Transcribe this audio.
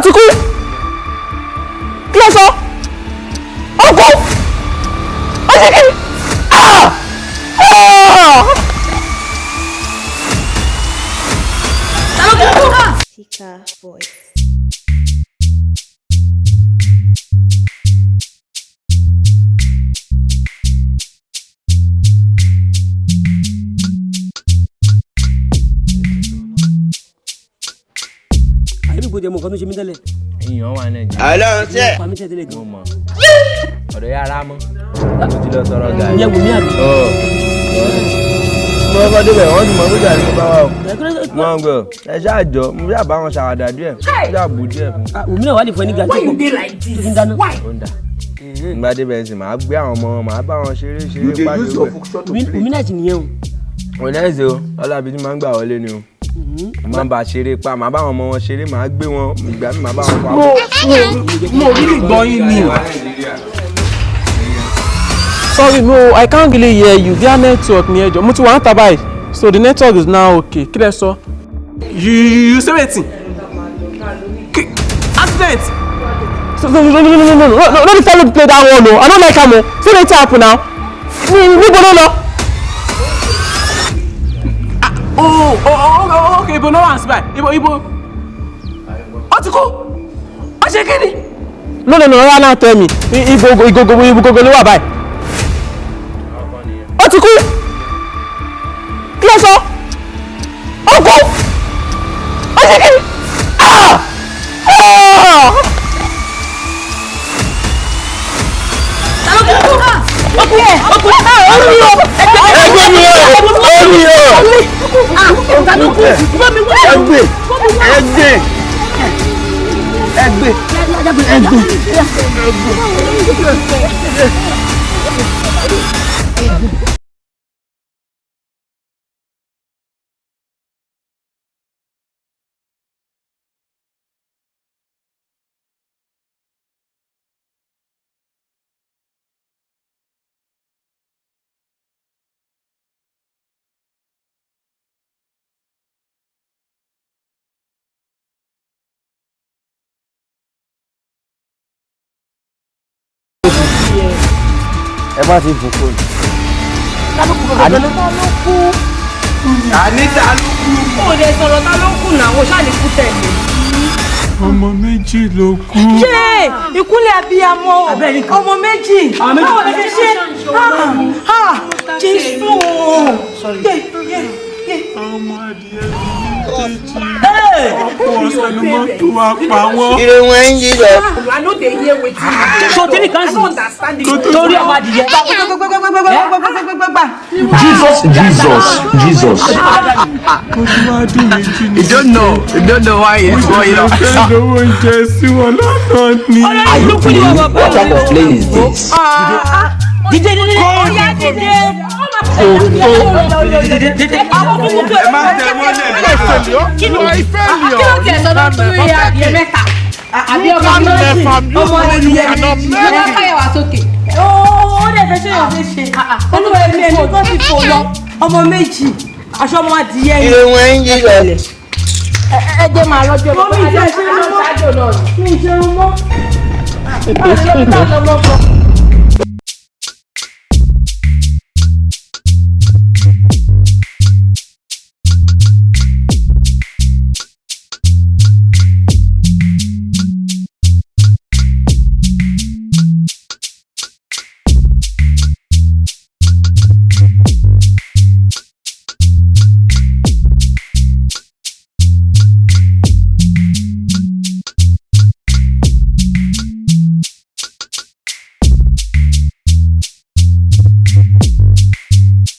Ti kú. Kí ló sọ? Ó kú. Ó ṣe kí ni? Ah! Ah! Chica voice. Àyẹ̀bí kò jẹ́ mọ̀ nǹkan tó ṣe mí tẹ́lẹ̀. Èèyàn wà Nàìjíríà. Ọlọ́run ṣe. Pa mí tẹ́lẹ̀ Mo gan. mọ̀ ọ̀dọ̀ yàrá mọ́, mo ti lọ tọrọ gàrí. Ìyẹn wò mí àbí? Ọ̀ mo kọ́kọ́ débẹ̀, wọ́n ti mọ̀ pé gàrí mo bá wà o. Mo ń gbọ́ ẹ ṣáà jọ, mo ṣáà bá wọn ṣàwàdà díẹ̀, mo ṣáà bù díẹ̀ fún. Wùmí náà wà lè fún ẹ ní gàrí tó pọ̀ tó fi ń dáná. Ó ń dà nígbà débẹ̀ sì máa gbé àwọn ọmọ, màá bá wọn ṣeré You ṣeré dey pàdé use your rẹ̀. function to Wùmí play. Wùmí náà sì nìyẹn o. Òun náà ṣe o, ọlábí tí máa ń gbà wọlé ni o. Mo máa ń bá a ṣeré pa, màá bá àwọn ọmọ wọn ṣeré, màá gbé wọn ìgbà mi, màá bá wọn pa. Mo really gbọ́ yín ni. Sorry, no, I can't really hear you. Their network ni. Ẹjọ́, mo ti wà ń ta báyìí, so the network is now okay. Kí lẹ sọ? You say wetin? Accident? So, no, no, no, no, no, no, no, no, no dey follow play that one o. I no like am o. See wetin happen now. Níbo ló lọ? Ah, oh, okay, ibo ló wà sí báyìí? Ibo ó ti kú? Ó ṣe kí ni? No, no, no, rárá náà, tell me. Ibo igogo, ibo gogo ló wà báyìí? Ó ti kú. Kí ló sọ? Ó kú. Ó ṣe kí ni? Ah! Ah! Ẹgbẹ́ mi o, orí o. Ẹgbẹ́, ẹgbẹ́, ẹgbẹ́, ẹgbẹ́. Ẹ má ti fò kó. Àní ta ló kú? Ó lè sọ̀rọ̀, ta ló kù náà? Ó ṣáà ní kú tẹ̀lé. Ọmọ méjì ló kú. Ṣé ìkúnlẹ̀ abiyamọ? Ọmọ méjì, báwo lè ṣe ṣe? Ah, Jésù o! Yé, yé, yé. Ọmọ adìyẹ méjèèjì, ọ̀pọ̀ ọ̀sẹ̀ ni mọ́tò wa pa wọ́n. Ire wọn ń yí lọ. I no dey hear wetin you dey So tí nìkan I sì no understand it. torí ọmọ adìyẹ. Gbẹgbẹgbẹgbẹgbẹgbẹgbẹgbẹgbẹgbà. Jesus, Jesus, Jesus. Ó ti wá dùn méjì ní. You don't know, you don't know why it's going on. Fẹ́ lówó oúnjẹ sí wọn lọ́nà ni. Are you playing? What type of play is this? Dídé, dídé. Ó yá, dìde. Dídé, dídé. Ẹ má tẹ mọ́lẹ̀. Kí ló tiẹ̀ sọ lọ́dún tó yẹ adìyẹ mẹ́ta? Àbí ọmọ méjì? Ọmọ adìyẹ ló wá káyọ̀ wá sókè. Ó dẹ̀ fẹ́ ṣe yàn fẹ́ ṣe. Olúwa, ẹ̀mí tó ti fò lọ. Ọmọ méjì, aṣọ ọmọ adìyẹ ni. Ire wọn ń yí lọ. Ẹ jẹ́ máa lọ́jọ́ ìbọn. Mi ì ṣe irun mọ́. Mi ì ṣe irun mọ́.